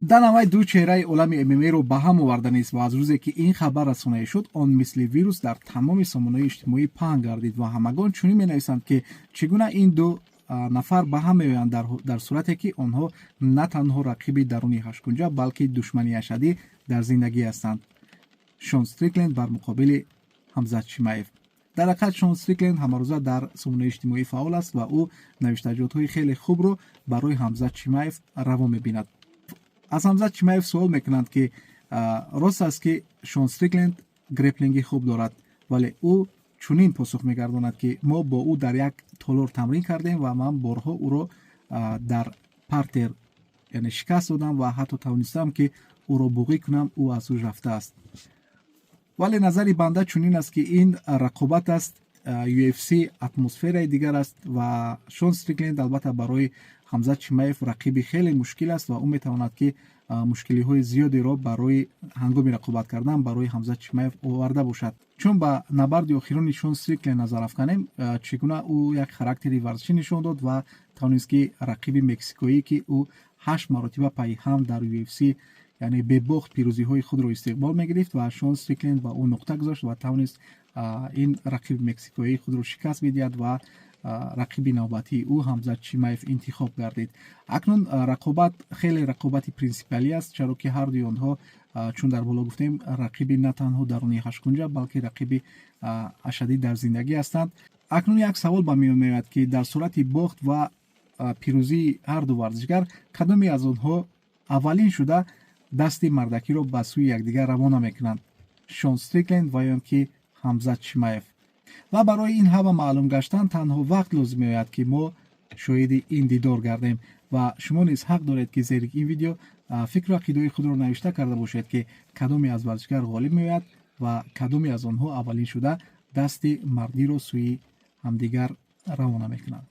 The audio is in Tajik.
Дана Вайт ду чеҳраи олами ММА-ро ба ҳам оварданист ва аз рӯзе, ки ин хабар расонаӣ шуд, он мисли вирус дар тамоми сомонаҳои иҷтимоӣ паҳн гардид ва ҳамагон чунин менависанд, ки чӣ гуна ин ду нафар ба ҳам меоянд, дар сурате ки онҳо на танҳо рақиби даруни ҳашткунҷа, балки душмани ашаддӣ дар зиндагӣ ҳастанд. Шон Стрикленд бар муқобили Ҳамзат Чимаев. Дар ҳақиқат, Шон Стрикленд ҳамарӯза дар сомонаи иҷтимоӣ фаъол аст ва ӯ навиштаҷотҳои хеле хубро барои Ҳамзат Чимаев раво мебинад. Аз Ҳамзат Чимаев суол мекунанд, ки рост аст, ки Шон Стрикленд греплинги хуб дорад, вале ӯ чунин посух мегардонад, ки мо бо ӯ дар як толор тамрин кардем ва ман борҳо ӯро дар партер, яъне, шикаст додам ва ҳатто тавонистам, ки ӯро буғӣ кунам, ӯ аз ҳуш рафтааст. Вале назари банда чунин аст, ки ин рақобат аст, UFC атмосфераи дигар аст ва Шон Стрикленд албатта барои Ҳамзат Чимаев рақиби хеле мушкил аст ва ӯ метавонад, ки мушкилиҳои зиёдеро барои ҳангоми рақобат кардан барои Ҳамзат Чимаев оварда бошад. Чун ба набарди охирони Шон Стрикленд назар афканем, чӣ гуна ӯ як характери варзишӣ нишон дод ва тавонист, ки рақиби мексикоӣ, ки ӯ ҳашт маротиба пайи ҳам дар UFC, яъне бебохт, пирӯзиҳои худро истиқбол мегирифт ва Шон Стрикленд ба ӯ нуқта гузошт ва тавонист ин рақиби мексикоии худро шикаст бидиҳад ва рақиби навбатии ӯ Ҳамзат Чимаев интихоб гардид. Акнун рақобат хеле рақобати принсипиалӣ аст, чаро ки ҳардуи онҳо, чун дар боло гуфтем, рақиби на танҳо даруни ҳашткунҷа, балки рақиби ашаддӣ дар зиндагӣ ҳастанд. Акнун як савол ба миён меояд, ки дар сурати бохт ва пирӯзии ҳарду варзишгар кадоме аз онҳо аввалин шуда дасти мардакиро ба сӯи якдигар равона мекунанд: Шон Стрикленд ва ё ки Ҳамзат Чимаев? Ва барои ин ҳама маълум гаштан танҳо вақт лозим меояд, ки мо шоҳиди ин дидор гардем. Ва шумо низ ҳақ доред, ки зери ин видео фикру ақидаҳои худро навишта карда бошед, ки кадоме аз варзишгар ғолиб меояд ва кадоме аз онҳо аввалин шуда дасти мардиро сӯи ҳамдигар равона мекунанд.